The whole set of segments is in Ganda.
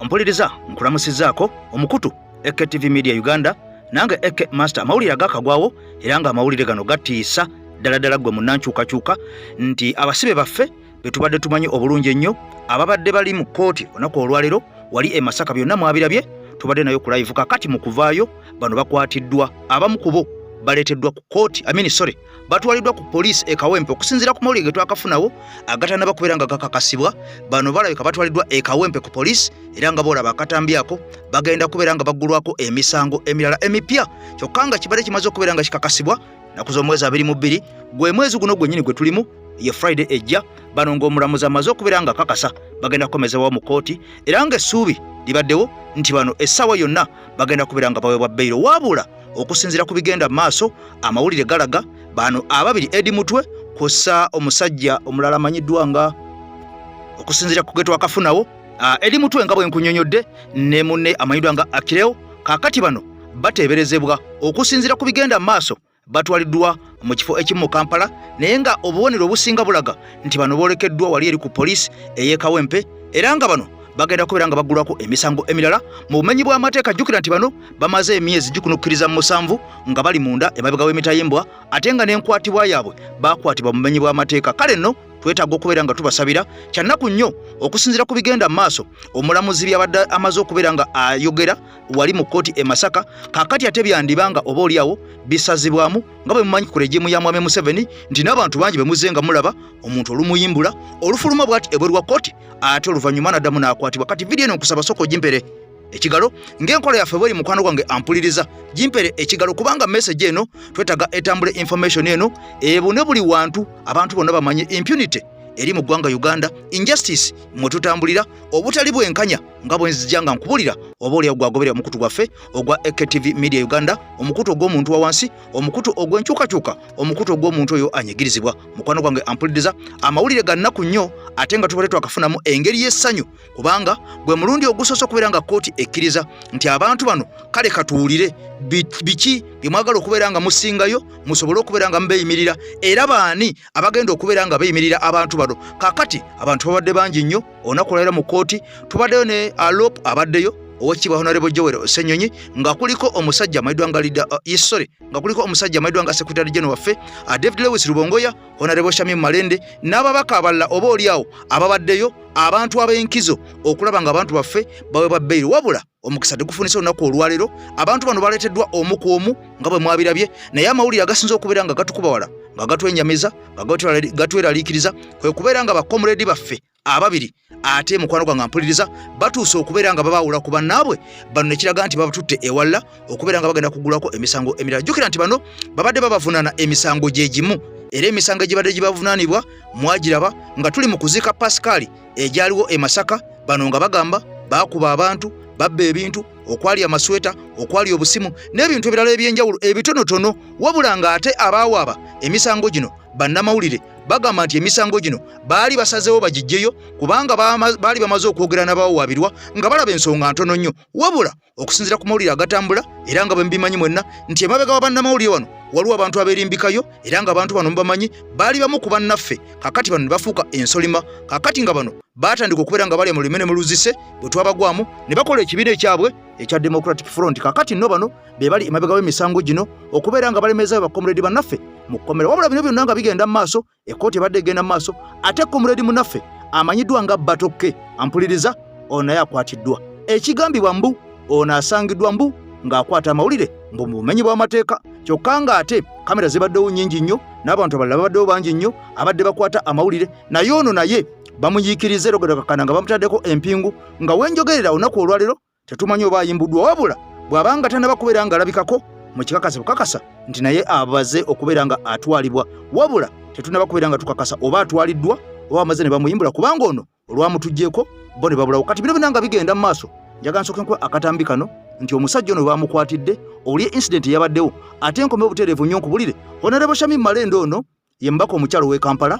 Ompuliriza nkulamusizaako omukutu AKTV Media Uganda, nange AK Master. Amawulire agakagwawo era nga amawulire gano gatiisa ddala ddala ggwe munnankyukakyuka nti abasibe baffe be tubadde tumanyi obulungi ennyo ababadde bali mu kkooti olunaku olwaleero wali e Masaka, byonna mwabirabye, tubadde nayo ku live. Kakati mu kuvaayo bano bakwatiddwa, abamu ku bo baleeteddwa ku kkooti, I mean sorry, batwaliddwa ku poliisi e Kawempe. Okusinziira ku mawulire ge twakafunawo agatannaba kubeera nga gakakasibwa, bano balabika batwaliddwa e Kawempe ku poliisi, era nga boolaba akatambi ako bagenda kubeera nga baggulwako emisango emirala emipya. Kyokka nga kibadde kimaze okubeera nga kikakasibwa naku z'omwezi 22, gwe mwezi guno gwennyini gwe tulimu, ye Friday ejja, bano ng'omulamuzi amaze okubeera nga kakasa bagenda kukomezebwawo mu kkooti, era ng'essuubi libaddewo nti bano essaawa yonna bagenda kubeera nga baweebwa beyiro. Wabula okusinziira ku bigenda mu maaso, amawulire galaga bano ababiri, Eddie Mutwe kw'ossa omusajja omulala amanyiddwa nga, okusinziira ku ge twakafunawo, Eddie Mutwe nga bwe nkunyonyodde ne munne amanyiddwa nga Akireo, kaakati bano bateeberezebwa okusinziira ku bigenda mu maaso batwaliddwa mu kifo ekimu mu Kampala, naye nga obubonero obusinga bulaga nti bano boolekeddwa wali eri ku poliisi ey'e Kawempe, era nga bano bagenda kubeera nga baggulwako emisango emirala mu bumenyi bw'amateeka. Jjukira nti bano bamaze emyezi gikunukkiriza mu 7 nga bali munda emabega w'emitayimbwa, ate nga n'enkwatibwa yaabwe bakwatibwa mu bumenyi bw'amateeka. Kale nno twetaaga okubeera nga tubasabira. Kyannaku nnyo okusinziira ku bigenda mu maaso, omulamuzi byabadde amaze okubeera nga ayogera wali mu kkooti e Masaka, kaakati ate byandiba nga oba oliawo bisazibwamu, nga bwe mumanyi ku regimu ya Mwami Museveni nti n'abantu bangi be muzze nga mulaba omuntu olumuyimbula olufuluma bw'ati ebweru wa kkooti, ate oluvannyuma n'addamu n'akwatibwa. Kati vidiyo eno nkusaba sooka ogimpere ekigalo ng'enkola yaffe bweri. Mukwano gwange ampuliriza, gimpere ekigalo kubanga message eno twetaaga etambule, information eno ebune buli wantu, abantu bonna bamanye impunity eri mu ggwanga Uganda, injustice mwe tutambulira, obutali bwenkanya, nga bwe nzija nga nkubulira oba oliawo gwagoberera omukutu gwaffe ogwa AKTV Media Uganda, omukutu ogw'omuntu wa wansi, omukutu ogw'enkyukakyuka, omukutu ogw'omuntu oyo anyigirizibwa. Mukwano gwange ampuliriza, amawulire ga nnaku nnyo, ate nga tubadde twakafunamu engeri y'essanyu kubanga gwe mulundi ogusoose okubeera nga kkooti ekkiriza nti abantu bano kale katuwulire biki bye mwagala okubeera nga musingayo musobole okubeera nga mubeeyimirira, era baani abagenda okubeera nga beeyimirira abantu bano. Kaakati abantu babadde bangi nnyo olunaku olwaleero mu kkooti. Tubaddeyo ne Alop, abaddeyo Owekitiibwa Honorable Joel Ssenyonyi, nga kuliko omusajja amanyiddwa nga leader, sorry, nga kuliko omusajja amanyiddwa nga Secretary General waffe, David Lewis Rubongoya, Honorable Shamim Malende n'ababaka abalala oba oliawo ababaddeyo, abantu ab'enkizo okulaba nga abantu baffe baweebwa beyiro. Wabula omukisa tegufunise. Olunaku olwaleero abantu bano baleeteddwa omu ku omu nga bwe mwabirabye, naye amawulire agasinze okubeera nga gatukuba wala, nga gatwenyamiza, nga gatweraliikiriza, kwe kubeera nga bakomuredi baffe ababiri, ate mukwano gwange ampuliriza, batuuse okubeera nga babaawula ku bannaabwe bano, ne kiraga nti babatutte ewalala okubeera nga bagenda kugulwako emisango emirala. Jjukira nti bano babadde babavunaana emisango gye gimu, era emisango egibadde gibavunaanibwa mwagiraba nga tuli mu kuziika Pasikaali egyaliwo e Masaka. Bano nga bagamba baakuba abantu, babba ebintu okwali amasweta, okwali obusimu n'ebintu ebirala eby'enjawulo ebitonotono. Wabula ng'ate abaawaaba emisango gino, bannamawulire, bagamba nti emisango gino baali basazeewo bagiggyeyo kubanga baali bamaze okwogera n'abawawaabirwa nga balaba ensonga ntono nnyo. Wabula okusinziira ku mawulire agatambula, era nga bwe mubimanyi mwenna nti emabega wa bannamawulire wano waliwo abantu abeerimbikayo, era nga abantu bano mubamanyi, baali bamu ku bannaffe. Kakati bano ne bafuuka ensolima. Kakati nga bano baatandika okubeera nga balya mu lumene mu luzise bwe twabagwamu ne bakola ekibiina ekyabwe ekya Democratic Front. Kakati nno bano be bali emabega w'emisango gino okubeera nga balemezayo bakomuredi bannaffe mu kkomera. Wabula bino byonna nga bigenda mu maaso, ekkooti ebadde egenda mu maaso, ate komuredi munnaffe amanyiddwa nga Batokke, ampuliriza, ono naye akwatiddwa. Ekigambibwa mbu ono asangiddwa mbu ng'akwata amawulire mbu mu bumenyi bw'amateeka, kyokka ng'ate kamera zibaddewo nnyingi nnyo n'abantu abalala babaddewo bangi nnyo abadde bakwata amawulire, naye ono naye bamuyiikiriza era ogedakakana nga bamutaddeko empingu. Nga wenjogerera olunaku olwaleero tetumanyi oba ayimbuddwa, wabula bw'abanga tannaba kubeera ng'alabikako mu kikakasa bukakasa nti naye abaze okubeera nga atwalibwa, wabula tetunnaba kubeera nga tukakasa oba atwaliddwa oba bamaze ne bamuyimbula, kubanga ono olwamutuggyeko bo ne babulawo. Kati bino byonna nga bigenda mu maaso, njagala nsooke nkuwe akatambi kano nti omusajja ono bamukwatidde oli incident eyabaddewo, ate nkome obutereevu nnyo nkubulire. Honorable Shamim Malende ono ye mubaka omukyalo w'e Kampala,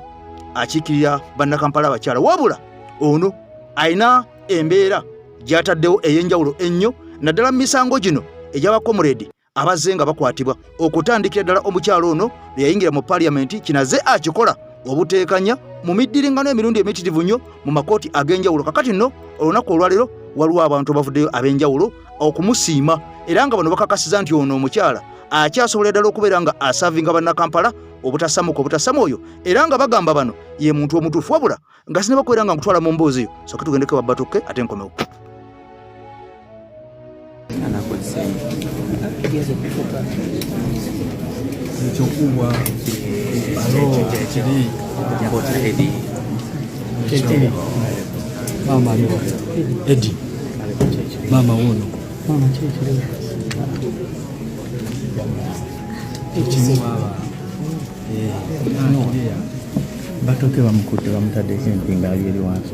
akiikirira bannakampala abakyala. Wabula ono alina embeera gy'ataddewo ey'enjawulo ennyo, naddala mu misango gino egy'abakomuredi abazze nga bakwatibwa okutandikira ddala omukyalo ono lwe yayingira mu paliyamenti. Kinaze akikola obuteekanya mu middiringano emirundi emiyitirivu nnyo mu makooti ag'enjawulo. Kakati nno olunaku olwaleero Waliwo abantu abavuddeyo ab'enjawulo okumusiima era nga bano bakakasiza nti ono omukyala akyasobola ddala okubeera nga asavinga bannakampala obutasamuka obutasama oyo, era nga bagamba bano ye muntu omutuufu. Wabula nga sinaba kubeera nga nkutwala mu mboozi eyo, soke tugendeko babatokke ate nkomewo. Ekyokuwa alo kiri mama Edi mama wuno Batoke bamukutte bamutaddeko empinga ali eri wansi.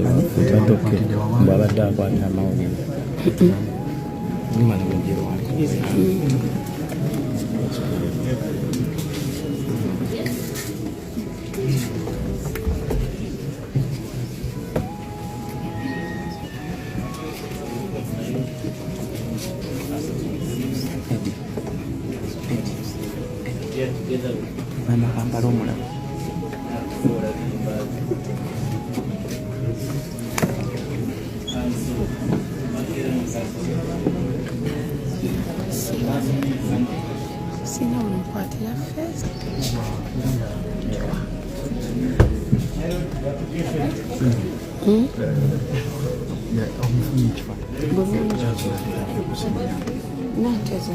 Batoke bw'abadde akwata amawulire. Mama Kampala omulamu. Sina wemukwatira face. Nanteza.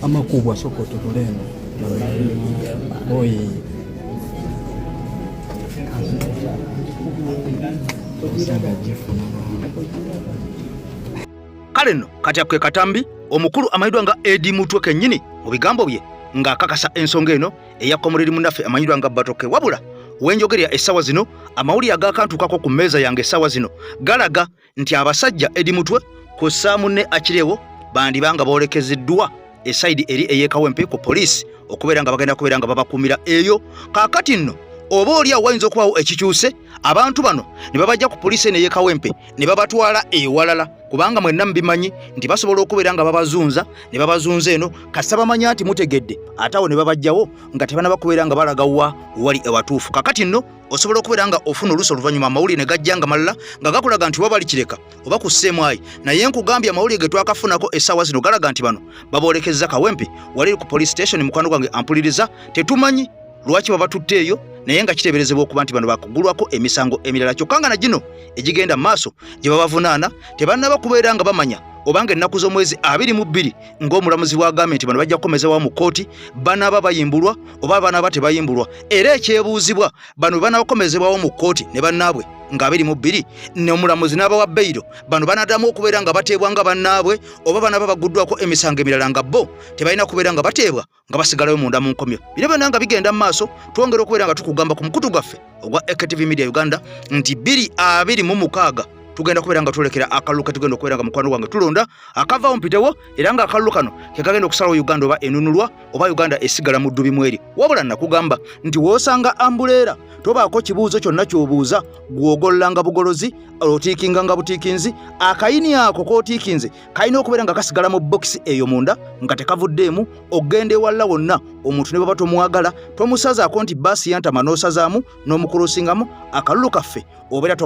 Amakubwa sokoto tuleno oyi Kale nno kati ako ke katambi omukulu amanyiddwa nga Edi Mutwe kennyini mu bigambo bye ng'akakasa ensonga eno eya komuliri munnaffe amanyiddwa nga Batoke. Wabula wenjogerera essaawa zino, amawulire agakantuukako ku mmeeza yange essaawa zino galaga nti abasajja Edi Mutwe kw'ossa munne Akireewo bandiba nga boolekezeddwa esayidi eri ey'e Kawempe ku poliisi okubeera nga bagenda kubeera nga babakuumira eyo. Kaakati nno oba oli awo wayinza okubaawo ekikyuse, abantu bano ne babajja ku poliisi eno ey'e Kawempe ne babatwala ewalala, kubanga mwenna mubimanyi nti basobola okubeera nga babazunza ne babazunza eno kasita bamanya nti mutegedde, ate awo ne babajjawo nga tebanaba kubeera nga balaga wa wali ewatuufu. Kakati nno osobola okubeera nga ofuna oluusi oluvannyuma amawulire ne gajja nga malala nga gakulaga nti wabali kireka oba ku CMI, naye nkugambye amawulire ge twakafunako essaawa zino galaga nti bano baboolekezza Kawempe wali ku police station. Mukwano gwange ampuliriza, tetumanyi lwaki babatutte eyo, naye nga kiteeberezebwa okuba nti bano bakugulwako emisango emirala, kyokka nga na gino egigenda mu maaso gye babavunaana tebannaba kubeera nga bamanya obanga ennaku z'omwezi 22 ng'omulamuzi bw'agambye nti bano bajja kukomezewawo mu kkooti banaaba bayimbulwa oba banaaba tebayimbulwa. Era ekyebuuzibwa, bano bwe banaakomezebwawo mu kkooti ne bannaabwe nga 22 n'omulamuzi n'abawa beyiro, bano banaddamu okubeera nga bateebwa nga bannaabwe oba banaaba baguddwako emisango emirala nga bo tebalina kubeera nga bateebwa nga basigalayo munda mu nkomyo? Bino byonna nga bigenda mu maaso, twongera okubeera nga tukugamba ku mukutu gwaffe ogwa AKTV Media Uganda nti 2026 tugenda kubeera nga twolekera akalulu ke tugenda okubeera nga mukwano gwange tulonda akavaawo mpitewo, era nga akalulu kano ke kagenda okusalawo Uganda oba enunulwa oba Uganda esigala mu ddubi mweri. Wabula nakugamba nti w'osanga ambuleera tobaako kibuuzo kyonna ky'obuuza, gw'ogollanga bugolozi, otiikinga nga butiikinzi. Akayini ako k'otiikinze kalina okubeera nga kasigala mu bokisi eyo munda nga tekavuddeemu. Okugenda ewalala wonna, omuntu ne baba tomwagala tomusazaako nti baasi yantama n'osazaamu n'omukulusingamu. Akalulu kaffe obeera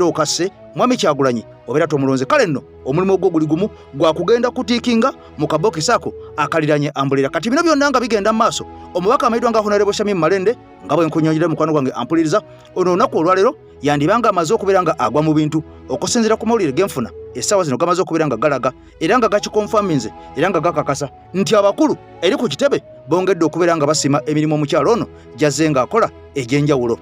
okasse Mwami Kyagulanyi, obeera tomulonze. Kale nno omulimu ogwo guli gumu gwa kugenda kutiikinga mu kabokisi ako akaliranye ambulera. Kati bino byonna nga bigenda mu maaso, omubaka amanyiddwa nga Honorable Shamim Malende, nga bwe nkunyonyera mukwano gwange ampuliriza, ono olunaku olwaleero yandiba nga amaze okubeera nga agwa mu bintu. Okusinziira ku mawulire genfuna essaawa zino, gamaze okubeera nga galaga era nga gakikonfaminze era nga gakakasa nti abakulu eri ku kitebe bongedde okubeera nga basiima emirimu omukyalo ono gyazze ng'akola egy'enjawulo.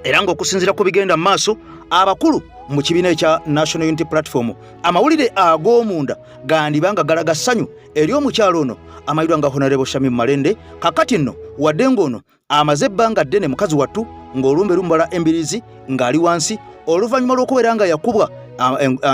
Era ng'okusinziira ku bigenda mu maaso, abakulu mu kibiina ekya National Unity Platform, amawulire ag'omunda gandiba nga galaga ssanyu eri omukyalo ono amayirwa nga Honorable Shamim Malende. Kakati nno wadde ng'ono amaze ebbanga ddene mukazi wattu ng'olumbe lumubala embirizi ng'ali wansi oluvannyuma lw'okubeera nga yakubwa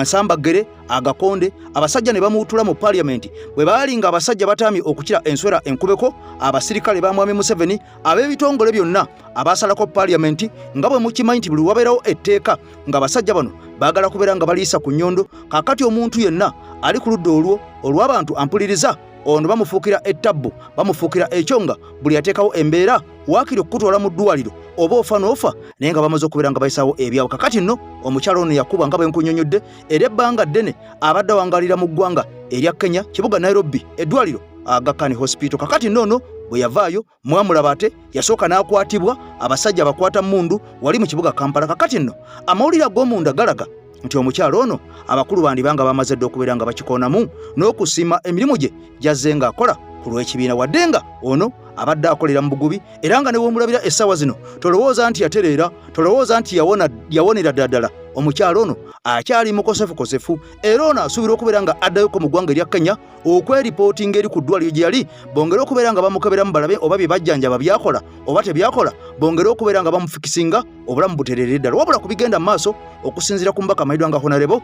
nsambaggere agakonde, abasajja ne bamuwutula mu paliyamenti bwe baali nga abasajja bataamye okukira enswera enkubeko, abasirikale ba Mwami Museveni ab'ebitongole byonna. abasalako paaliyamenti nga bwe mukimanyi nti buli wabeerawo etteeka ng'abasajja bano baagala kubeera nga baliisa ku nnyondo. Kaakati omuntu yenna ali ku ludda olwo olw'abantu ampuliriza ono bamufuukira ettabbu, bamufuukira ekyo nga buli ateekawo embeera waakiri okukutwala mu ddwaliro oba ofa n'ofa, naye nga bamaze okubeera nga bayisaawo ebyabwe. Kakati nno omukyala ono yakuba nga bwe nkunyonyodde, era ebbanga ddene abadde awangalira mu ggwanga erya Kenya, kibuga Nairobi, eddwaliro Aga Khan Hospital. Kakati nno ono bwe yavaayo mwamulaba ate yasooka n'akwatibwa abasajja abakwata mmundu wali mu kibuga Kampala. Kakati nno amawulire ag'omunda galaga nti omukyala ono abakulu bandiba nga bamaze dda okubeera nga bakikoonamu n'okusiima emirimu gye gy'azze ng'akola ku lw'ekibiina, wadde nga ono abadde akolera mu bugubi, era nga ne w'omulabira essaawa zino tolowooza nti yatereera, tolowooza nti yawonera ddala ddala. Omukyala ono akyali mukosefukosefu, era ono asuubira okubeera nga addayoko mu ggwanga erya Kenya okweripootinga eri ku ddwaliro gye yali, bongere okubeera nga bamukeberamu balabe oba bye bajjanjaba byakola oba tebyakola, bongere okubeera nga bamufikisinga obulamu butereere ddala. Wabula ku bigenda mu maaso, okusinziira ku mubaka amanyiddwa nga Honarebo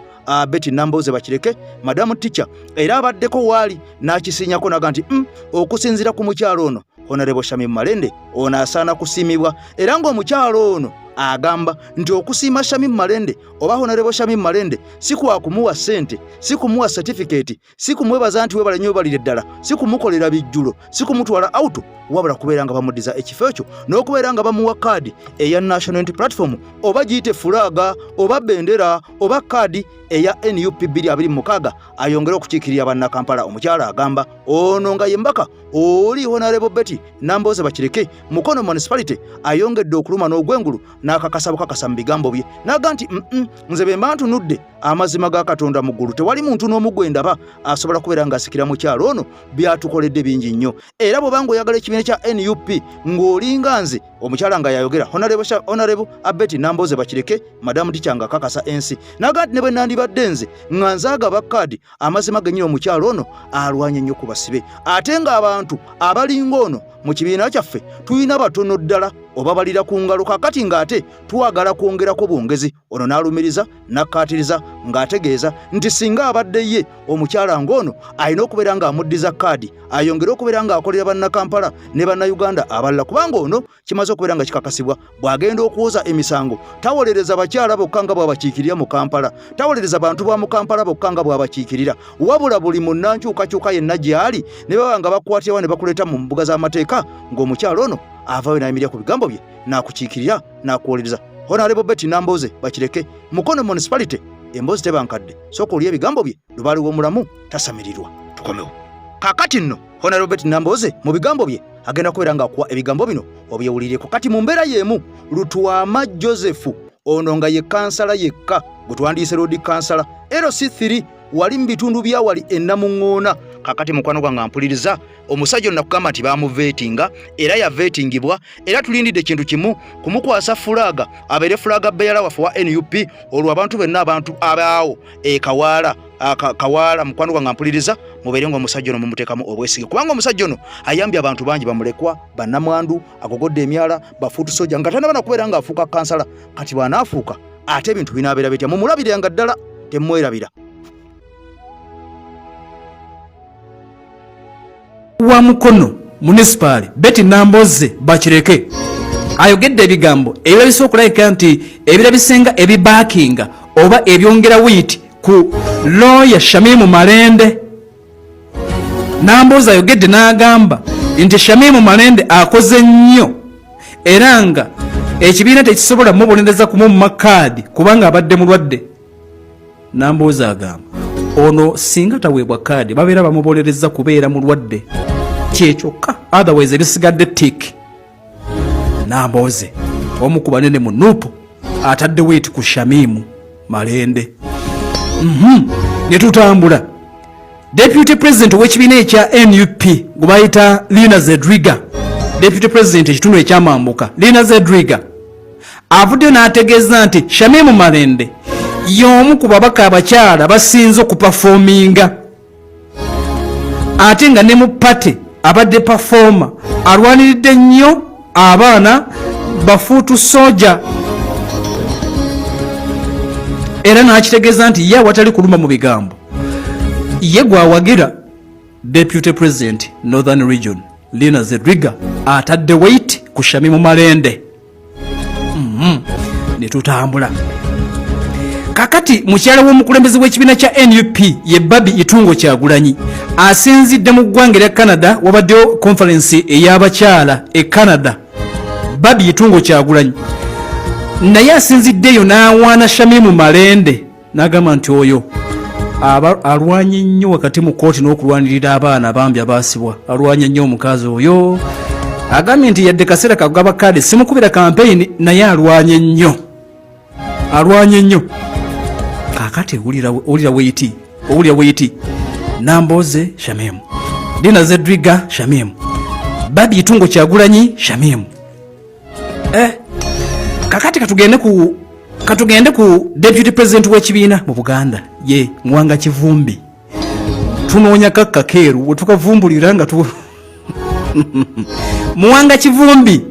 Betty Nambooze Bakireke, Madamu Teacher, era abaddeko waali n'akisiinyako naga nti okusinziira ku mukyalo ono Honarebo Shamim Malende ono asaana kusiimibwa, era ng'omukyalo ono agamba nti okusiima Shamim Malende oba Honarebo Shamim Malende si kwa kumuwa ssente, si kumuwa satifikeeti, si kumwebaza nti webale nnyo webalire ddala, si kumukolera bijjulo, si kumutwala auto, wabula kubeera nga bamuddiza ekifo ekyo n'okubeera nga bamuwa kaadi eya National Unity Platform, oba giyite fulaaga oba bendera oba kaadi eya NUP 2026, ayongere okukiikirira Bannakampala. Omukyala agamba ono nga ye mbaka oli Honorable Betty Nambooze Bakireke, Mukono Municipality, ayongedde okuluma n'ogwengulu n'akakasa bukakasa mu bigambo bye n'aga nti nze bwe mba ntunudde amazima ga Katonda mu ggulu, tewali muntu n'omu gwe ndaba asobola kubeera ng'asikira mukyalo ono, byatukoledde bingi nnyo. Era bw'oba ng'oyagala ekibiina kya NUP ng'olinga nze, omukyala nga yayogera Honorable Abeti Nambooze Bakireke, Madamu Teacher, nga akakasa ensi n'aga nti ne bwe nandibadde nze nga nzaagaba kaadi, amazima gennyini omukyalo ono alwanye nnyo ku basibe, ate ng'abantu abalinga ono mu kibiina kyaffe tulina batono ddala, obabalira ku ngalo. Kakati ng'ate twagala kwongerako bwongezi. Ono n'alumiriza n'akkaatiriza ng'ategeeza nti singa abadde ye omukyala ng'ono alina okubeera ng'amuddiza kaadi ayongere okubeera ng'akolera Bannakampala ne Bannayuganda abalala, kubanga ono kimaze okubeera nga kikakasibwa bw'agenda okuwoza emisango tawolereza bakyala bokka nga bw'abakiikirira mu Kampala, tawolereza bantu ba mu Kampala bokka nga bw'abakiikirira, wabula buli munnankyukakyuka yenna gy'ali ne baba nga bakwatirawa ne bakuleeta mu mbuga z'amateeka, ng'omukyala ono avaayo n'ayimirira ku bigambo bye n'akukiikirira n'akuwolereza. Honorable Betty Nambooze Bakireke, Mukono Municipality, emboozi teba nkadde, sooka olye ebigambo bye, lubaale w'omulamu tasamirirwa. Tukomewo kaakati nno Honorable Betty Nambooze mu bigambo bye agenda kubeera ng'akuwa ebigambo bino obyewulireko. Kati mu mbeera y'emu Lutwama Joseph ono nga ye kansala yekka gwe twandiise loodi kansala LC3 wali mu bitundu bya wali e Namuŋŋoona. Kakati mukwano gwange ampuliriza, omusajja ono nakugamba nti bamuveetinga era yaveetingibwa, era tulindidde kintu kimu kumukwasa fulaaga abeere fulaaga beyala waffe wa NUP, olwo abantu benna abantu abaawo e Kawaala, Kawaala, mukwano gwange ampuliriza, mubeere nga omusajja ono mumuteekamu obwesige, kubanga omusajja ono ayambye abantu bangi, bamulekwa, bannamwandu, agogodde emyala, bafuutu soja nga tanaba nakubeera ng'afuuka kansala. Kati bw'anaafuuka ate ebintu binaabeera bitya? Mumulabire nga ddala temwerabira. Wa Mukono Munisipaali Betty Nambooze Bakireke ayogedde ebigambo ebirabise okulabika nti ebirabisenga ebibaakinga oba ebyongera wiiti ku looya Shamimu Malende. Nambooze ayogedde n'agamba nti Shamimu Malende akoze nnyo era nga ekibiina tekisobola mubonereza kumumma kaadi kubanga abadde mulwadde. Nambooze agamba ono singa taweebwa kaadi babeera bamubolerezza kubeera mulwadde kyekyokka, otherwise ebisigadde tik. Nambooze omu ku banene mu Nuupu atadde wiiti ku Shamimu Malende. Ne tutambula. Deputy President ow'ekibiina ekya NUP gwe bayita Lina Zedriga, Deputy President ekitundu ekyamambuka Lina Zedriga avuddeyo n'ategeeza nti Shamimu Malende y'omu ku babaka abakyala basinze okupafominga, ate nga ne mu pate abadde pafooma, alwaniridde nnyo abaana bafuutu soja, era n'akitegeeza nti ye awatali kuluma mu bigambo ye gwawagira. Deputy President Northern Region Lina Zedriga atadde weight ku Shamimu Malende. Ne tutambula. Kakati mukyala w'omukulembeze w'ekibiina kya NUP ye Babi Itungo Kyagulanyi asinzidde mu ggwanga erya Canada. Wabaddewo conference ey'abakyala e Canada. Babi Itungo Kyagulanyi naye asinziddeeyo n'awaana Shamimu Malende, n'agamba nti oyo alwanye nnyo wakati mu kkooti n'okulwanirira abaana bambi abaasibwa. Alwanye nnyo omukazi oyo. Agambye nti yadde kaseera kagaba kaadi simukubira kampeyini, naye alwanye nnyo, alwanye nnyo. Kakati owulira weiti, owulira weiti. Namboze Shamim, Dina Zedriga Shamim, Babi Itungo Kyagulanyi Shamim. Kakati katugende ku deputy president w'ekibiina mu Buganda ye Muwanga Kivumbi. Tunoonya kakka keeru wetukavumbulira nga tu Muwanga Kivumbi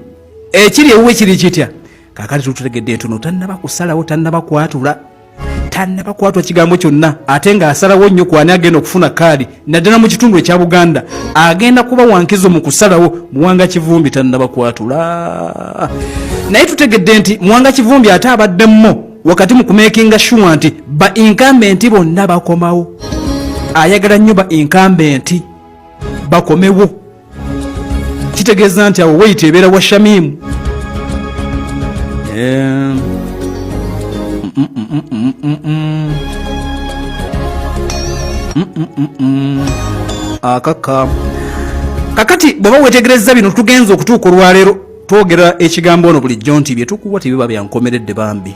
ekiri ewuwe kiri kitya. Kakati tututegedde nti ono tannaba kusalawo, tannaba kwatula, tannaba kwatula kigambo kyonna, ate ng'asalawo nnyo kwani agenda okufuna kaadi naddala mu kitundu ekya Buganda. Agenda kuba wankizo mu kusalawo. Muwanga Kivumbi tannaba kwatula, naye tutegedde nti Muwanga Kivumbi ate abaddemmo wakati mu kumakinga sure nti ba incumbent bonna bakomawo. Ayagala nnyo ba incumbent bakomewo. Kitegeeza nti awo weyita ebeera wa Shamimu. Akaka kakati bw'oba wetegereza bino, tugenza okutuuka olwaleero twogera ekigambo ono bulijjo nti byetukuwa tebiba byankomeredde, bambi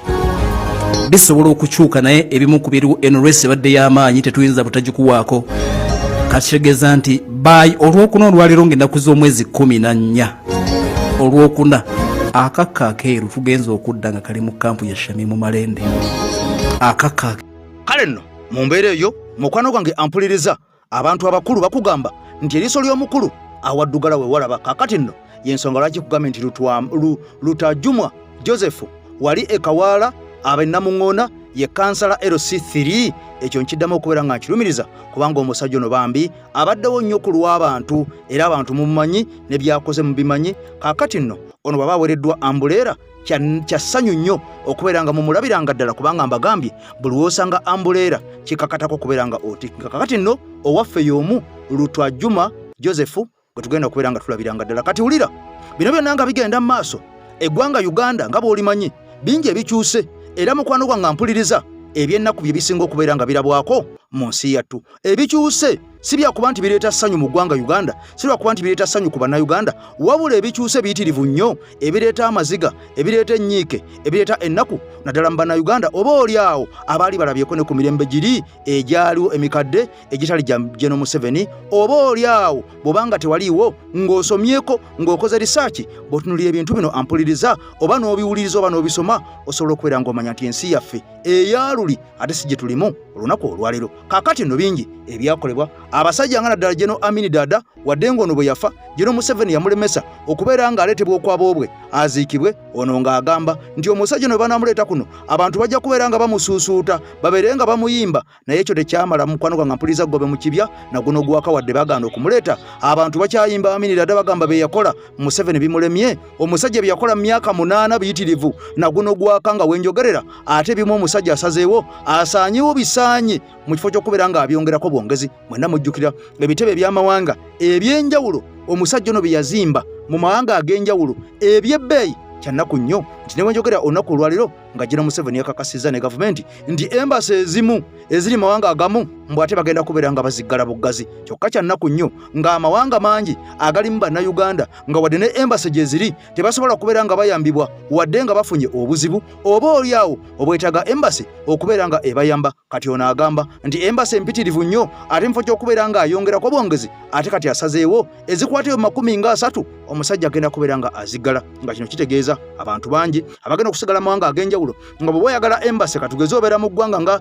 bisobola okukyuka, naye ebimu ku biriwo, eno race ebadde y'amaanyi, tetuyinza butagikuwaako. Kakitegeeza nti by Olwokuna olwaleero ngaennaku z'omwezi 14 Olwokuna, akakka akeeru tugenza okudda nga kali mu kampu ya Shamimu Malende. Akakka. Kale nno mu mbeera eyo, mukwano gwange ampuliriza, abantu abakulu bakugamba nti eriiso ly'omukulu awaddugala we walaba. Kaakati nno yensonga lwaki kugambye nti Lutajumwa Joseph wali e Kawaala abenamuŋŋoona ye kansala LC3. Ekyo nkiddamu okubeera nga nkirumiriza kubanga omusajja ono bambi abaddewo nnyo ku lw'abantu, era abantu mumumanyi ne byakoze mubimanyi. Kaakati nno ono bw'aba awereddwa ambuleera, kya ssanyu nnyo okubeera nga mumulabiranga ddala, kubanga mbagambye buli w'osanga ambuleera kikakatako okubeera nga otikka. Kakati nno owaffe y'omu Lutwajuma Joseph gwe tugenda okubeera nga tulabiranga ddala. Kati wulira bino byonna nga bigenda mu maaso, eggwanga Uganda nga bw'olimanyi bingi ebikyuse, era mukwano gwange mpuliriza, ebyennaku bye bisinga okubeera nga birabwako mu nsi yattu. Ebikyuse si byakuba nti bireeta ssanyu mu ggwanga Uganda, si lwakuba nti bireeta ssanyu ku Bannayuganda, wabula ebikyuse biyitirivu nnyo ebireeta amaziga, ebireeta ennyiike, ebireeta ennaku naddala mu Bannayuganda oba oli awo abaali balabyeko ne ku mirembe giri egyaliwo emikadde egitali gya General Museveni. Oba oli awo bw'obanga tewaliiwo, ng'osomyeko, ng'okoze risaaki, bw'otunulira ebintu bino ampuliriza, oba n'obiwuliriza oba n'obisoma, osobola okubeera ng'omanya nti ensi yaffe eyaluli ate si gye tulimu olunaku olwaleero. Kaakati nno bingi ebyakolebwa abasajja nga naddala General Amini Dada, wadde ng'ono bwe yafa General Museveni yamulemesa okubeera ng'aleetebwa okwaboobwe aziikibwe, ono ng'agamba nti omusajja ono banamuleeta kuno abantu bajja kubeera nga bamusuusuuta, babeere nga bamuyimba, naye ekyo tekyamala. Mukwano gwange mpuliriza, gobe mu kibya naguno gwaka. Wadde bagaana okumuleeta, abantu bakyayimba Amini Dada, bagamba be yakola Museveni bimulemye. Omusajja bye yakola mu myaka 8 biyitirivu, naguno gwaka nga wenjogerera, ate bimu omusajja asazeewo asaanyewo bisaanye mu kifo ky'okubeera ng'abyongerako bwongezi. Mwenna mujjukira ebitebe eby'amawanga ebyenjawulo omusajja ono bye yazimba mu mawanga ag'enjawulo eby'ebbeeyi. Kyannaku nnyo nti ne wenjogera olunaku olwaliro nga General Museveni yakakasizza ne gavumenti nti embassy ezimu eziri mawanga agamu mbu ate bagenda kubeera nga baziggala buggazi. Kyokka kyannaku nnyo ng'amawanga mangi agalimu Bannayuganda nga wadde ne embassy gye ziri tebasobola kubeera nga bayambibwa, wadde nga bafunye obuzibu oba oli awo obwetaaga embassy okubeera nga ebayamba. Kati ono agamba nti embassy empitirivu nnyo, ate mu kifo ky'okubeera ng'ayongerako bwongezi, ate kati asazeewo ezikwatayo 30 omusajja agenda kubeera nga aziggala, nga kino kitegeeza abantu bangi abagenda okusigala mawanga ag'enjawulo nga bw'oba oyagala embassy, katugeze obeera mu ggwanga nga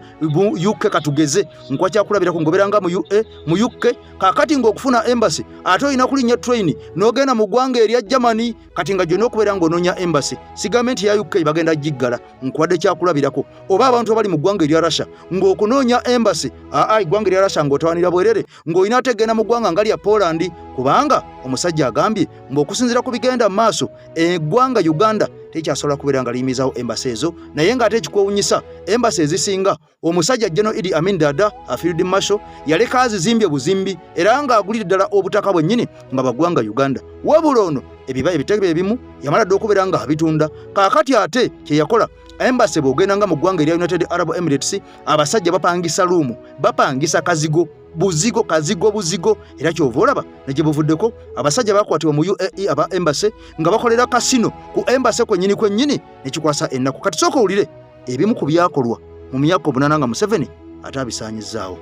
UK, katugeze nkuwa kyakulabirako ng'obeera nga mu UK, kaakati ng'okufuna embassy ate olina kulinnya train n'ogenda mu ggwanga erya Germany. Kati nga gyonna okubeera ng'onoonya embassy, sigambe nti ya UK bagenda giggala, nkuwadde kyakulabirako, oba abantu abali mu ggwanga erya Russia ng'okunoonya embassy, aa, eggwanga erya Russia ng'otawanira bwerere, ng'olina ate genda mu ggwanga nga lya Poland, kubanga omusajja agambye ng'okusinziira ku bigenda mu maaso eggwanga Uganda. tekyasobola kubeera nga liyimizawo embasi ezo. Naye ng'ate ekikwewunyisa, embasi ezisinga omusajja General Idi Amin Dada Field Marshal yaleka azizimbye buzimbi era ng'agulira ddala obutaka bwennyini nga bagwanga Uganda. Wabula ono ebiba ebitebe ebimu yamala dda okubeera nga abitunda. Kaakati ate kye yakola, embasi bw'ogenda nga mu ggwanga erya United Arab Emirates, abasajja bapangisa luumu, bapangisa kazigo buzigo, kazigo buzigo. Era kyova olaba ne gye buvuddeko abasajja bakwatibwa mu UAE aba embassy nga bakolera kasino ku embassy kwennyini kwennyini, ne kikwasa ennaku. Kati sooka owulire ebimu ku byakolwa mu myaka 8 nga Museveni ate abisaanyizzaawo.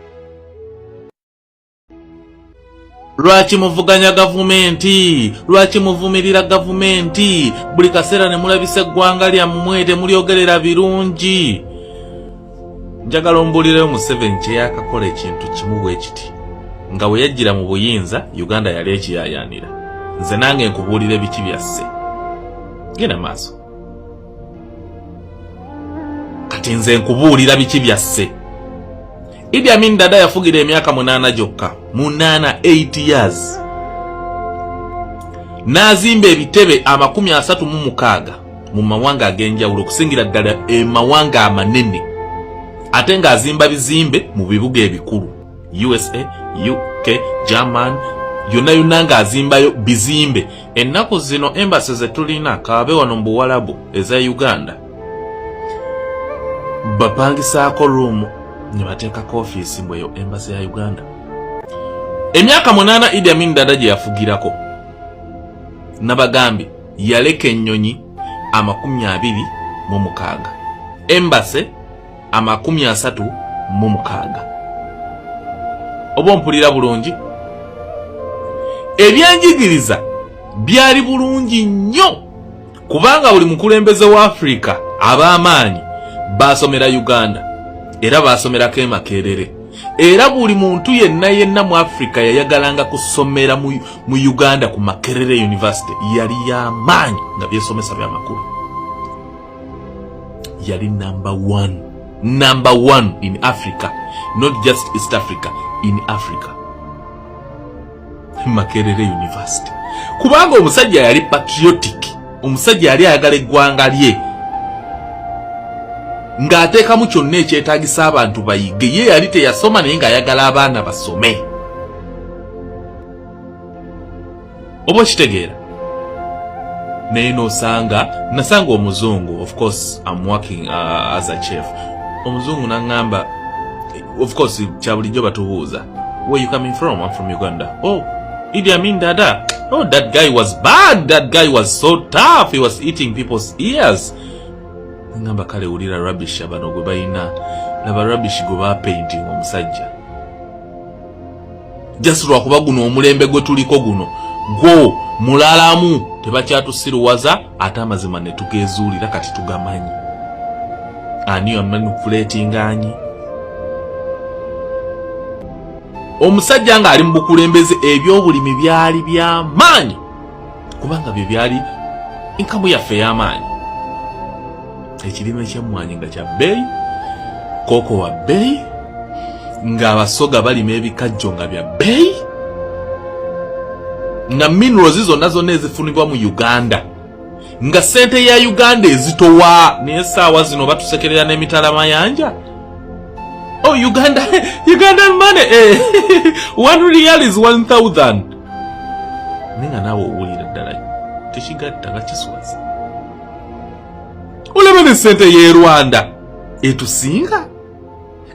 Lwaki muvuganya gavumenti? Lwaki muvumirira gavumenti buli kaseera ne mulabisa eggwanga lyammwe, temulyogerera birungi? Njagala ombuulireyo Museveni kyeyakakola ekintu kimu bwe kiti nga bwe yajjira mu buyinza. Uganda yali ekiyaayaanira. Nze nange nkubuulira biki byasse. Genda maaso. Kati nze nkubuulira biki byasse. Idi Amin Dada yafugira emyaka 8 gyokka, 8, 8 years, n'azimba ebitebe 36 mu mawanga ag'enjawulo, okusingira ddala emawanga amanene, ate ng'azimba bizimbe mu bibuga ebikulu, USA, UK, German, yonna yonna ng'azimbayo bizimbe. Ennaku zino embassy ze tulina, kaabe wano mu Buwalabu eza Uganda, bapangisaako room ne bateekako ofiisi mbweyo embassy ya Uganda. Emyaka 8 Idi Amin Dada gye yafugirako, nabagambye yaleka ennyonyi 26, embassy 36. Oba ompulira bulungi? Ebyenjigiriza byali bulungi nnyo, kubanga buli mukulembeze wa Afirika ab'amaanyi basomera Uganda era basomerako e Makerere, era buli muntu yenna yenna mu Afirika yayagalanga kusomera mu Uganda ku Makerere University. Yali y'amaanyi nga byesomesa byamakulu. Yali number one, number one in Africa, not just East Africa, in Africa, Makerere University, kubanga omusajja yali patriotic. Omusajja yali ayagala eggwanga lye, ng'ateekamu kyonna ekyetaagisa abantu bayige. Ye yali teyasoma, naye ng'ayagala abaana basome. Oba okitegeera? Naye nosanga, nasanga omuzungu, of course I'm working as a chef, omuzungu naŋŋamba, of course kya bulijjo batubuuza, "Where you coming from?" "I'm from Uganda." "Oh, Idi Amin Dada. Oh, that guy was bad. That guy was so tough. He was eating people's ears." Ngamba, kale wulira rubbish abano gwe balina. Laba rubbish gwe bapainting omusajja, just lwakuba guno omulembe gwe tuliko guno gwo mulalamu, tebakyatusiruwaza, ate amazima ne tugezuulira. Kati tugamanyi ani amanipulatinga anyi. Omusajja ng'ali mu bukulembeze, ebyobulimi byali byamaanyi, kubanga bye byali inkamu yaffe ey'amaanyi. Ekirime ky'emmwanyi nga kya bbeeyi, kooko wa bbeeyi, ng'Abasoga balima ebikajjo nga bya bbeeyi, nga minerals zonna zonna ezifunibwa mu Uganda, nga ssente ya Uganda ezitowa. Naye essaawa zino batusekerera n'emitala mayanja. Oh, Uganda, Ugandan money, eh. 1 riyal is 1000. Naye nga naawe owulira ddala tekigatta, nga kiswaza. Olaba ne ssente y'e Rwanda etusinga,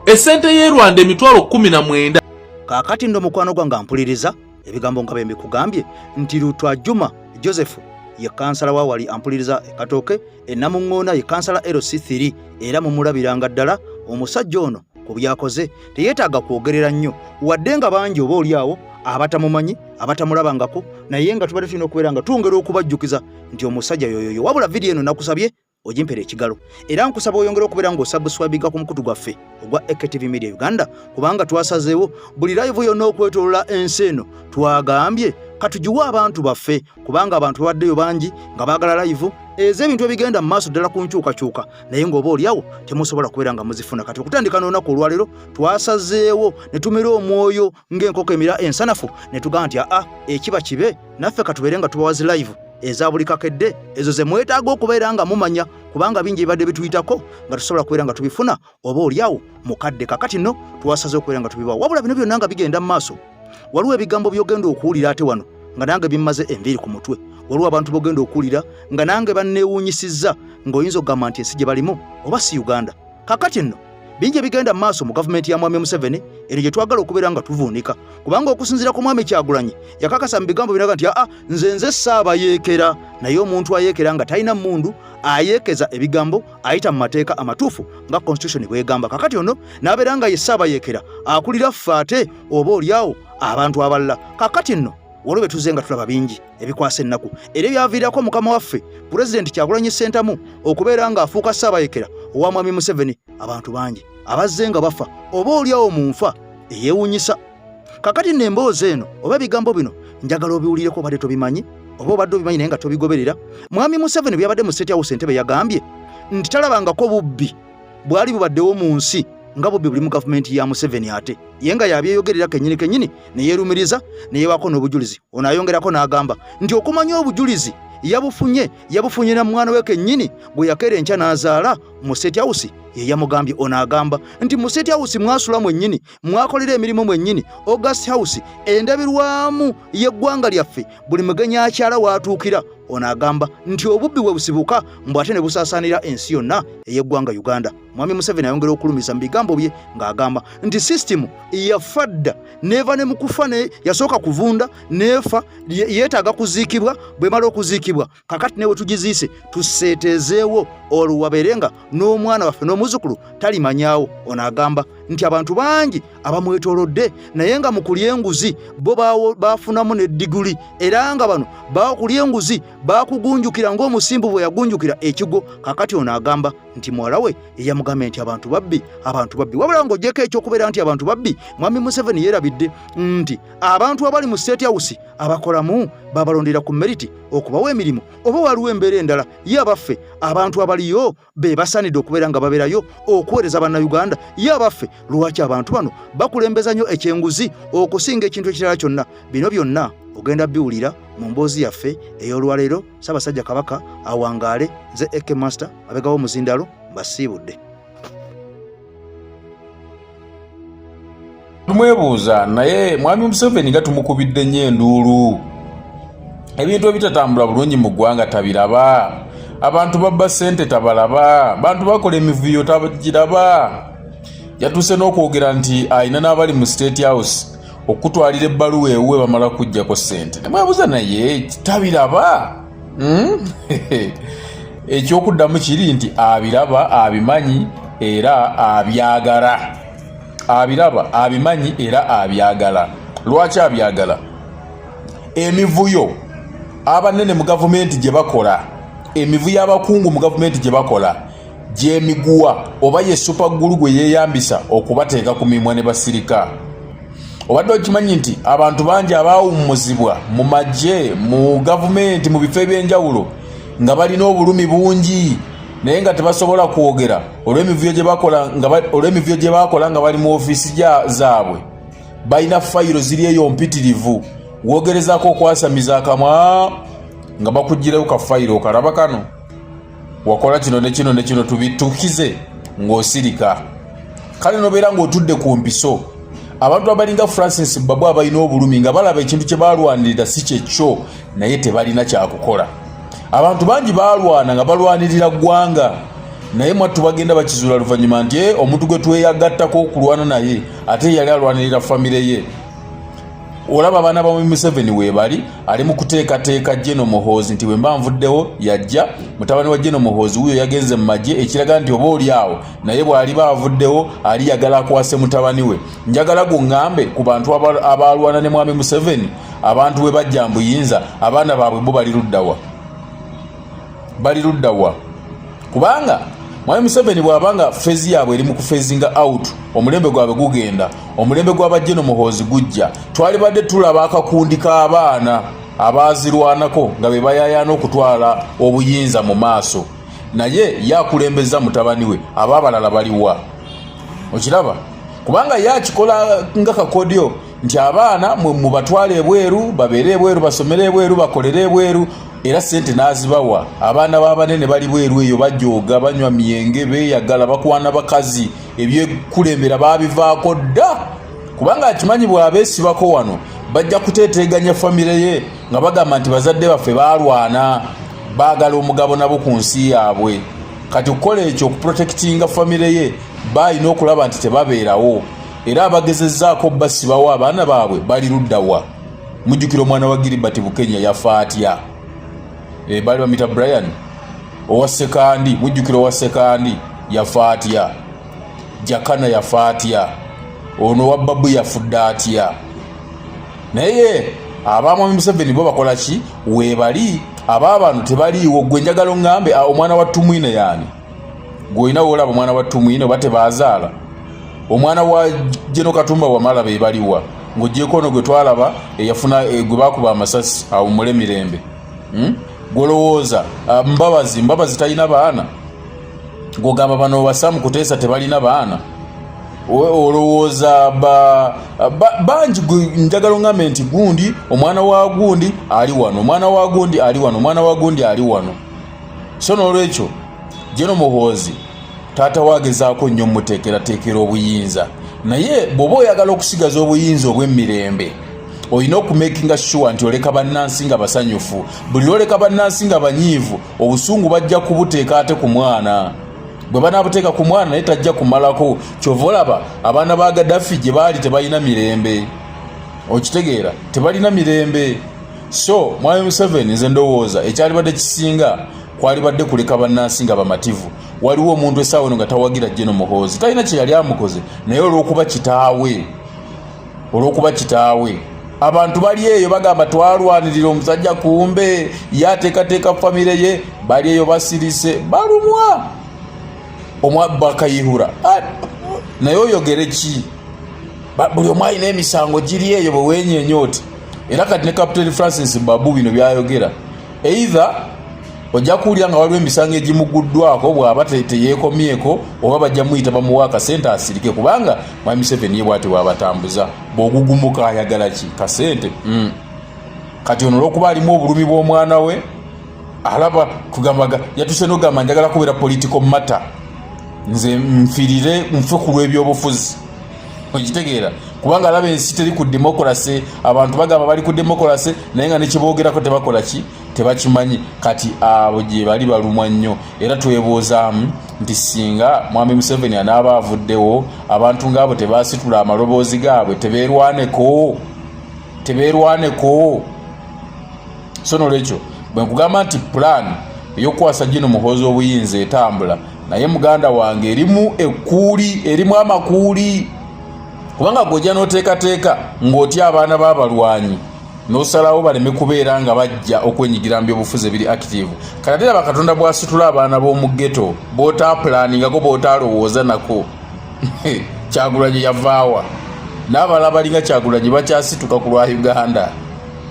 essente y'e Rwanda 190,000. Kaakati nno, mukwano gwange ampuliriza, ebigambo nga bwe mbikugambye nti Lutwa Juma Joseph ye kansala wa wali ampuliriza e Katooke enamuŋŋoona, ye kansala LC3, era mumulabiranga ddala omusajja ono ku byakoze teyeetaaga kwogerera nnyo, wadde nga bangi oba oli awo abatamumanyi, abatamulabangako, naye nga tubadde tulina okubeera nga twongera okubajjukiza nti omusajja yoyoyo. Wabula vidiyo eno nakusabye ogimpera ekigalo, era nkusaba oyongere okubeera ng'osubscribinga ku mukutu gwaffe ogwa AKTV Media Uganda, kubanga twasazeewo buli live yonna okwetolola ensi eno twagambye katugiwe abantu baffe, kubanga abantu babaddeyo bangi nga baagala live ez'ebintu ebigenda mu maaso ddala ku nkyukakyuka, naye ng'oba oliawo temusobola kubeera nga muzifuna. Kati okutandika n'olunaku olwaleero twasazeewo ne tumira omwoyo ng'enkoko emira ensanafu, ne tugamba nti aa, ekiba kibe naffe katubeere nga tubawazi live. eza buli kakedde ezo ze mwetaaga okubeera nga mumanya kubanga bingi ebibadde bituyitako nga tusobola kubeera nga tubifuna oba oliawo mukadde kakati nno twasaze okubeera nga tubibawo wabula bino byonna nga bigenda mu maaso waliwo ebigambo by'ogenda okuwulira ate wano nga nange bimmaze enviiri ku mutwe waliwo abantu b'ogenda okuwulira nga nange banneewuunyisizza ng'oyinza okugamba nti ensi gye balimu oba si uganda kakati nno bingi ebigenda mu maaso mu gavumenti ya mwami museveni eno gye twagala okubeera nga tuvuunika kubanga okusinziira ku mwami kyagulanyi yakakasa mu bigambo binaga nti aa nze nze saabayeekera naye omuntu ayeekera nga talina mmundu ayeekeza ebigambo ayita mu mateeka amatuufu nga constitution bwegamba kakati ono n'abeera nga ye saabayeekera akulira ffe ate oba oliawo abantu abalala kakati nno waliwo betuze nga tulaba bingi ebikwasa ennaku era ebyaviirako mukama waffe pulezidenti kyagulanyi ssentamu okubeera ng'afuuka ssaabayekera owa mwami museveni abantu bangi abazze nga bafa oba oliawo mu nfa eyeewunyisa kakati nno emboozi eno oba ebigambo bino njagala obiwulireko obadde tobimanyi oba obadde obimanyi naye nga tobigoberera mwami museveni bwe yabadde mu state house entebe yagambye nti talabangako bubbi bwali bubaddewo mu nsi nga bubbi buli mu gavumenti ya museveni ate ye nga yabyeyogerera kennyini kennyini ne yeerumiriza ne yeewaako n'obujulizi ono ayongerako n'agamba nti okumanya obujulizi yabufunye yabufunye na mwana we kennyini gwe yakeera enkya n'azaala mu state house ye yamugambye ono agamba nti mu state house mwasula mwennyini mwakolera emirimu mwennyini august house endabirwamu y'eggwanga lyaffe buli mugenyi akyala waatuukira ono agamba nti obubbi bwe busibuka mbu ate ne busaasaanira ensi yonna ey'eggwanga uganda mwami museveni ayongera okulumiza mu bigambo bye ng'agamba nti sisitimu yafa dda neeva ne mukufa ne yasooka kuvunda neefa yeetaaga kuziikibwa bwemala okuziikibwa kakati newe tugiziise tuseetezeewo olwo wabeere nga n'omwana waffe n'omuzukulu talimanyaawo ono agamba nti abantu bangi abamwetoolodde naye nga mu kulya enguzi bo baafunamu ne diguli era nga bano bakulya enguzi bakugunjukira ng'omusimbu bwe yagunjukira ekigwo kakati ono agamba nti muwala we eyamugambye nti abantu babbi abantu babbi wabula ng'ogyeko ekyokubeera nti abantu babbi mwami museveni yeerabidde nti abantu abali mu state house abakolamu babalondera ku meriti okubawa emirimu oba waliwo embeera endala ye abaffe abantu abaliyo be basaanidde okubeera nga babeerayo okuweereza bannayuganda ye abaffe lwaki abantu bano bakulembeza nnyo ekyenguzi okusinga ekintu ekirala kyonna bino byonna ogenda biwulira mu mboozi yaffe ey'olwaleero ssaabasajja kabaka awangaale nze ak master abegawo omuzindalo mbasiibudde tumwebuuza naye mwami museveni nga tumukubidde nnyo enduulu ebintu ebitatambula bulungi mu ggwanga tabiraba abantu babba ssente tabalaba bantu bakola emivuyo tagiraba yatuuse n'okwogera nti alina n'abali mu state house okutwalira ebbaluwa ewuwe bamala kujjako ssente nemwebuuza naye tabiraba hmm? ekyokuddamu kiri nti abiraba abimanyi era abyagala abiraba abimanyi era abyagala lwaki abyagala emivuyo abanene mu gavumenti gye bakola emivuyo abakungu mu gavumenti gye bakola gyemiguwa oba ye supaggulu gwe yeeyambisa okubateeka ku mimwa ne basirika obadde okimanyi nti abantu bangi abaawummuzibwa mu magye mu gavumenti mu bifo eby'enjawulo nga balina obulumi bungi naye nga tebasobola kwogera olw'emivuyo gye bakola nga olw'emivuyo gye bakola nga bali mu ofiisi zaabwe balina fayiro ziri eyo mpitirivu wogerezaako okwasamiza akamwa nga bakugirayo ka fayiro okalaba kano wakola kino ne kino ne kino tubitukize ng'osirika kale nobeera ng'otudde ku mpiso abantu abalinga francis babu abalina obulumi nga balaba ekintu kye balwanirira si kyekyo naye tebalina kyakukola abantu bangi balwana nga balwanirira ggwanga naye mwattu bagenda bakizuula luvannyuma nti eh, omuntu gwe tweyagattako okulwana naye ate yali alwanirira famire ye olaba abaana ba Museveni weebali ali mu kuteekateeka Geno Muhoozi nti bwe mba nvuddewo yajja mutabani wa Geno Muhoozi wuuyo yagenze mu magye ekiraga nti oba oli awo naye bw'aliba avuddewo ali yagala akwase mutabani we njagala guŋŋambe ku bantu abaalwana ne mwami Museveni abantu bwe bajja mbuyinza abaana baabwe bo bali luddawa bali luddawa kubanga mwami museveni bw'aba nga fezi yaabwe eri mu kufezinga out omulembe gwabwe gugenda omulembe gw'abajeno muhoozi gujja twalibadde tulaba akakundi k'abaana abaazirwanako nga be bayayaana okutwala obuyinza mu maaso naye ye akulembeza mutabani we aba abalala baliwa okiraba kubanga ye akikola nga kakodyo nti abaana mwe mubatwale ebweru babeere ebweru basomere ebweru bakolere ebweru Era sente n'azibawa. Abaana b'abanene bali bweru eyo bajooga, banywa myenge, beeyagala, bakwana bakazi, ebyekulembera baabivaako dda, kubanga akimanyi bw'abeesibako wano bajja kuteeteeganya famire ye nga bagamba nti bazadde baffe baalwana, baagala omugabo nabo ku nsi yaabwe. Kati okukola ekyo, okuprotectinga famire ye, baalina okulaba nti tebabeerawo. Era abagezezzaako basibawo abaana baabwe bali luddawa? Mujjukira omwana wa Gilbert Bukenya yafa atya? E, baali bamuyita Brian owa Sekandi. Mujjukira owa Sekandi yafa atya? Jakana yafa atya? Ono owa Babu yafudde atya? Naye abamwami Museveni bo bakola ki? Weebali abaabano tebaliiwo. Gwe njagala oŋŋambe omwana wa Tumwine yaani? Gwe olina woolaba omwana wa Tumwine oba tebaazaala? Omwana wa Jeno Katumba Wamala be baliwa, ng'ogyeko ono gwe twalaba eyafuna gwe baakuba amasasi awummule mirembe? Gwolowooza Mbabazi talina baana? Gwogamba bano basamu Kuteesa tebalina baana? Olowooza bangi? Njagala ongambe nti gundi omwana wa gundi ali wano, omwana wa gundi ali wano, omwana wa gundi ali wano. So n'olwekyo Jeno Muhoozi taata we agezaako nnyo muteekerateekera obuyinza, naye bw'oba oyagala okusigaza obuyinza obw'emirembe, olina okumakinga sure nti oleka bannansi nga basanyufu. Buli lwoleka bannansi nga banyiivu, obusungu bajja kubuteeka ate ku mwana. Bwe banaabuteeka ku mwana, naye tajja kumalako. Kyova olaba abaana ba Gaddafi gye baali tebalina mirembe. Okitegeera? Tebalina mirembe. So mwami Museveni, nze ndowooza ekyalibadde kisinga kwalibadde kuleka bannansi nga bamativu. Waliwo omuntu essaawa eno nga tawagira Jeno Muhoozi, talina kye yali amukoze, naye olw'okuba kitaawe, olw'okuba kitaawe, abantu bali eyo bagamba twalwanirira omusajja, kumbe yateekateeka famire ye. Bali eyo basirise, balumwa omwabakayihura. Naye oyogere ki? Buli omu alina emisango giri eyo bwe weenyeenya oti. Era kati ne Captain Francis Babu bino byayogera, either ojja kuwulira nga waliwo emisango egimuguddwako bw'aba teyeekomyeko, oba bajja muyita bamuwa akasente asirike, kubanga mwami Museveni ye bwati bw'abatambuza. Bw'ogugumuka ayagala ki? Kasente. Kati ono olwokuba alimu obulumi bw'omwana we, alaba kugambaga yatuse nogamba njagala kubeera political matter, nze nfirire nfe ku lw'ebyobufuzi. Okitegeera? Kubanga alaba ensi teri ku democracy. Abantu bagamba bali ku democracy, naye nga nekiboogerako tebakola ki, tebakimanyi. Kati abo gye bali balumwa nnyo. Era twebuuzaamu nti singa mwami Museveni anaaba avuddewo, abantu ngaabo tebasitula amaloboozi gaabwe, tebeerwaneko, tebeerwaneko? So nolwekyo bwe nkugamba nti plan ey'okukwasa Jino Muhoozi obuyinza etambula, naye muganda wange erimu ekkuuli, erimu amakuuli, kubanga gwojja n'oteekateeka ng'otya abaana b'abalwanyi n'osalawo baleme kubeera nga bajja okwenyigira mu byobufuzi ebiri active. Kati ate raba Katonda bw'asitula abaana b'omu ghetto b'otaapulaaningako, b'otaalowooza nako. Kyagulanyi yavaawa, n'abalala balinga Kyagulanyi bakyasituka ku lwa Uganda.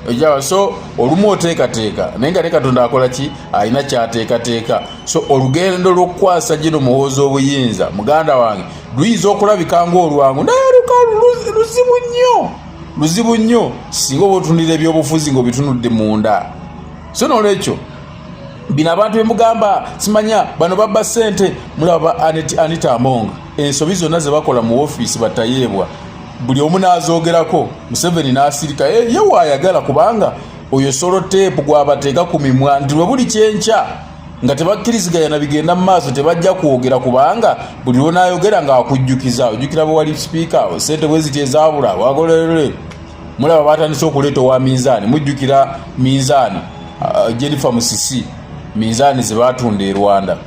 Ojaba so olumu oteekateeka, naye nga ne Katonda akola ki? Alina kyateekateeka. So olugendo lw'okukwasa Gino Muhoozi obuyinza, muganda wange, luyinza okulabika ng'olwangu, naye luzibu nnyo, luzibu nnyo singa oba otunulira ebyobufuzi ng'obitunudde munda. So nolwekyo bino abantu bemugamba simanya bano babba ssente, mulaba Anita Among ensobi zonna ze bakola mu ofiisi batayeebwa, buli omu n'azoogerako, Museveni n'asirika. Ye waayagala, kubanga oyo solo teepu gwabateeka ku mimwa nti lwe buli kyenkya nga tebakkiriziganya na bigenda mu maaso, tebajja kwogera, kubanga buli lwonaayogera ng'akujjukiza, ojjukira bwe wali sipiika, sente bwe ziti ezaabula wakolere. Mulaba batandise okuleeta owa minzaani. Mujjukira minzaani, Jennifer Musisi, minzaani ze baatunda e Rwanda.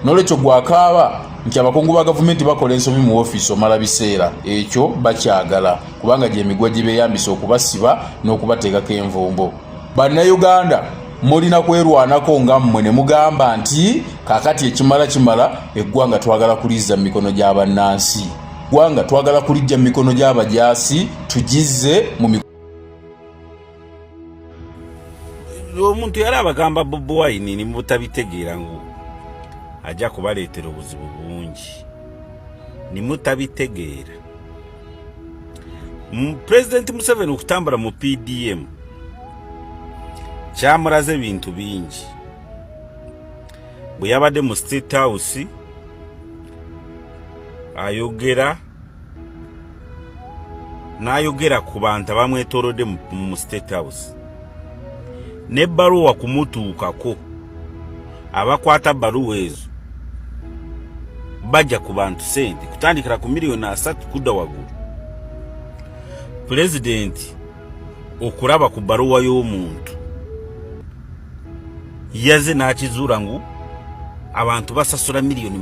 Nolwekyo gwakaaba nti abakungu ba gavumenti bakola ensobi mu ofiisi, omala biseera. Ekyo bakyagala, kubanga gyemigwa gye beeyambisa okubasiba n'okubateekako envumbo. Bannayuganda, mulina kwerwanako nga mmwe ne mugamba nti kaakati ekimala kimala, eggwanga twagala kulizza mu mikono gya bannansi, ggwanga twagala kulijja mu mikono gy'abajaasi, tugizze mu Omuntu yali abagamba Bobi Wine nimutabitegeera ngu ajja kubaleetera obuzibu bungi, nimutabitegeera. Pulezidenti Museveni okutambula mu PDM. Kyamulaze ebintu bingi bwe yabadde mu State House ayogera n'ayogera ku bantu abamwetoolodde mu State House n'ebbaluwa kumutuukako. Abakwata bbaluwa ezo bajja ku bantu sente kutandikira ku 3 miliyoni kudda waggulu. Pulezidenti okulaba ku bbaluwa y'omuntu yaze n'akizuula ngu abantu basasula 30 miliyoni.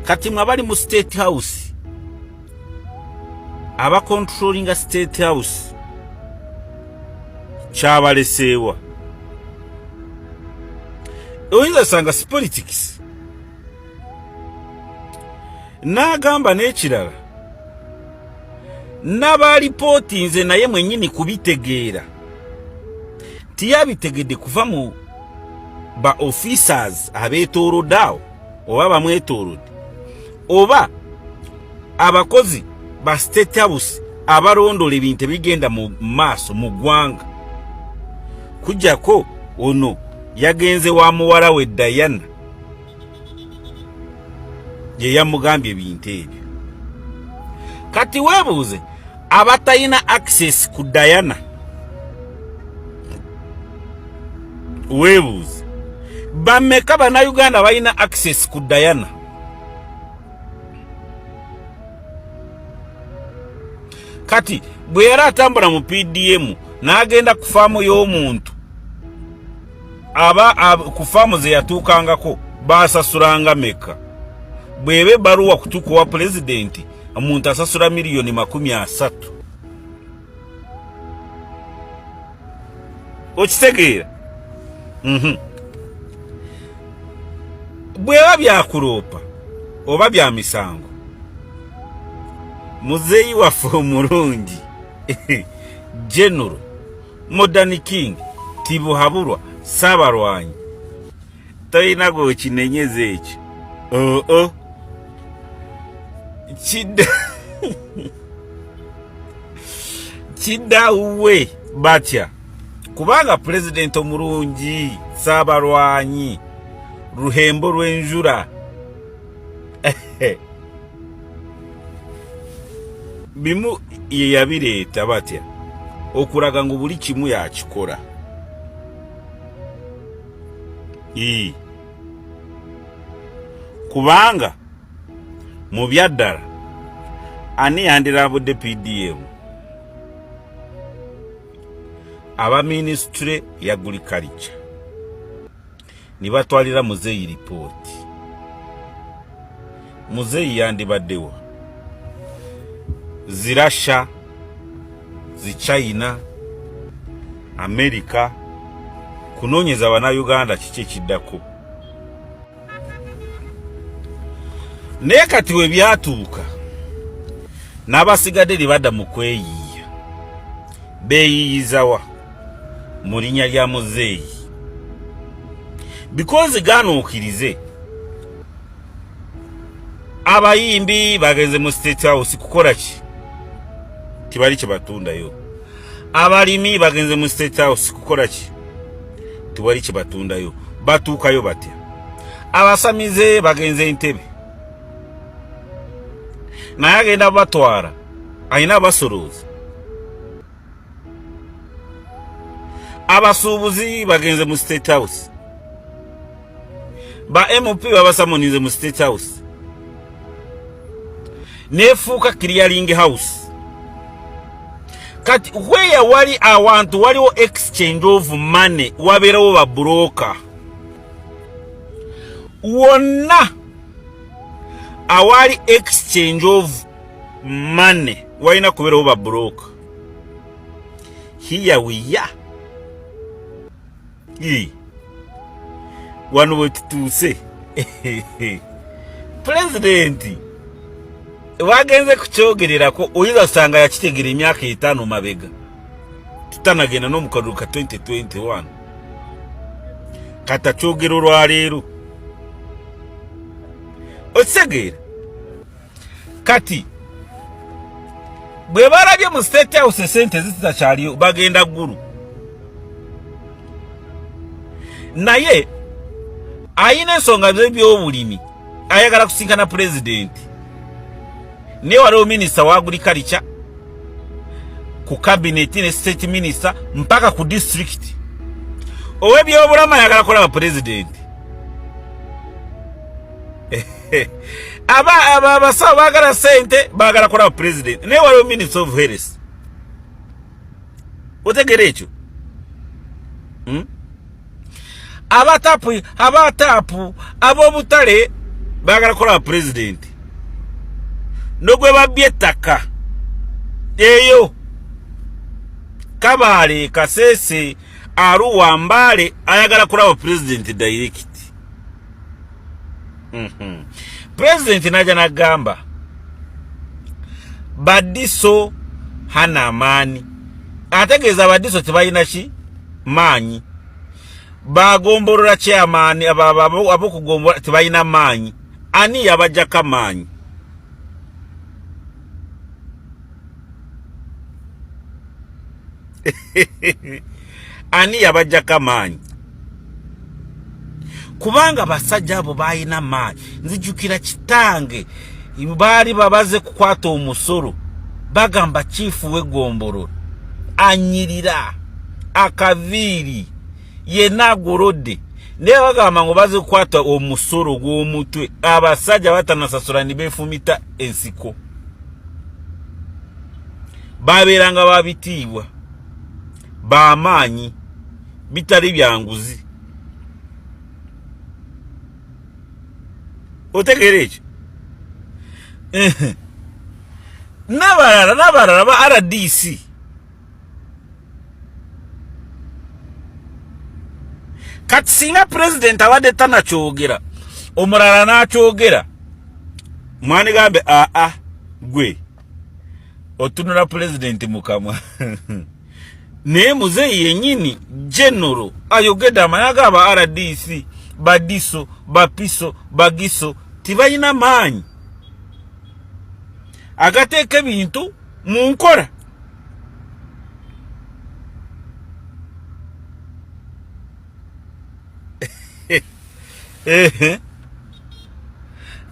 Kati mwe abali mu State House, abacontrollinga State House, kyabaleseewa? Oyinza sanga si politics. N'agamba n'ekirala n'abalipooti, nze naye mwennyini kubitegeera tiyabitegedde kuva mu ba officers abeetoolodde awo oba bamwetoolodde oba abakozi ba State House abalondola ebintu ebigenda mu maaso mu ggwanga. Kujjako ono yagenze wa muwala we Diana, ye yamugambye ebintu ebyo. Kati weebuuze abatalina access ku Diana, weebuuze bameka Bannayuganda balina access ku Diana. Kati bwe yali atambula mu PDM n'agenda ku faamu y'omuntu aba ku faamu ze yatuukangako basasulanga meka? Bw'eba ebbaluwa kutuuka owa pulezidenti, omuntu asasula 30 miliyoni. Okitegeera? Bweba byakuloopa oba bya misango, muzeeyi waffe omulungi General Modern King Tibuhaburwa Saabalwanyi, tolina gwekinenyeza ekyo. Oo, kidda kidawuwe batya? Kubanga pulezidenti omulungi Saabalwanyi Ruhembo lw'enjura bimu ye yabireeta batya okulaga ngu buli kimu yakikola? Ii. Kubanga mu byaddala ani yandirabudde PDM aba minisitule ya agriculture ne batwalira muzeeyi lipooti? Muzeeyi yandibaddewa zirasha zichina, Amerika kunoonyeza Bannayuganda kiki ekiddako. Naye kati we byatuuka n'abasigadde ne badda mu kweyiiya. Beeyiiyizawa mu linnya lya muzeeyi? Because ganuukirize abayimbi bagenze mu State House kukola ki? Tibali kye batundayo. Abalimi bagenze mu State House kukola ki? Tewali kye batundayo. Batuukayo batya? Abasamize bagenze Entebe, naye agenda batwala alina abasolooza. Abasuubuzi bagenze mu State House, ba MP babasamunize mu State House, nefuuka clearing house. Kati where wali awantu waliwo exchange of money, wabeerawo ba broker. Wonna awali exchange of money walina kubeerawo ba broker. Here we are. Ii. Wano bwe tutuuse, pulezidenti wagenze kukyogererako, oyinza kusanga yakitegera emyaka 5 mabega, tutanagenda n'omukalulu ka 2021. Kati akyogera olwaleero. Okitegeera? Kati Bwe balabye mu State House esente zitakyaliyo, bagenda Ggulu. Naye ayina ensonga z'ebyobulimi, ayagala kusinkana pulezidenti, naye waliwo minisita wa agriculture ku kabineti ne state minister mpaka ku disitulikiti. Ow'ebyobulamu ayagala kulaba pulezidenti. Aba abasawo baagala sente, baagala kulaba pulezidenti, naye waliwo minister of health. Otegera ekyo? Abatapu ab'obutale baagala kulaba pulezidenti, nogwe babbye ettaka eyo Kabaale, Kasese, Aruwa, Mbaale, ayagala kulaba pulezidenti direct. Pulezidenti naja nagamba badiso hana amaani, ategeeza abadiso tebalina ki maanyi, bagombolola chairman abokugombola tebalina maanyi. Ani yabajjako amaanyi? Ani yabajjako amaanyi? Kubanga basajja abo balina maanyi. Nzijukira kitange baali babaze kukwata omusolo, bagamba chiifu w'eggombolola anyirira akaviiri yenna agolodde, naye bagamba ngo baze kukwata omusolo gw'omutwe, abasajja batanasasula ne beefumita ensiko. Babeeranga babitiibwa bamaanyi, bitali byanguzi. Otegeera ekyo? N'abalala ba RDC kati singa pulezidenti abadde tanakyogera, omulala n'akyogera, mwanigambe aa gwe otunula pulezidenti mukamwa. Naye muzeeyi yenyini genero ayogedde amanya gaba RDC, badiso, bapiso, bagiso tibalina maanyi agateeka ebintu mu nkola.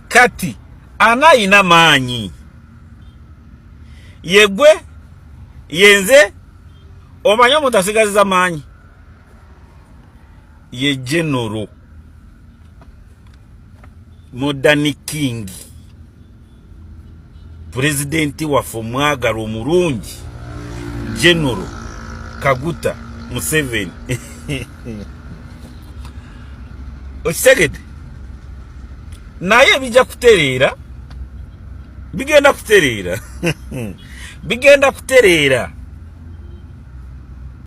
Kati ana ayina maanyi yegwe yenze omanye omuntu asigaziza maanyi ye genero Modern King, pulezidenti waffe omwagala omulungi Genero Kaguta Museveni. Okitegedde? Naye bijja kutereera, bigenda kutereera, bigenda kutereera.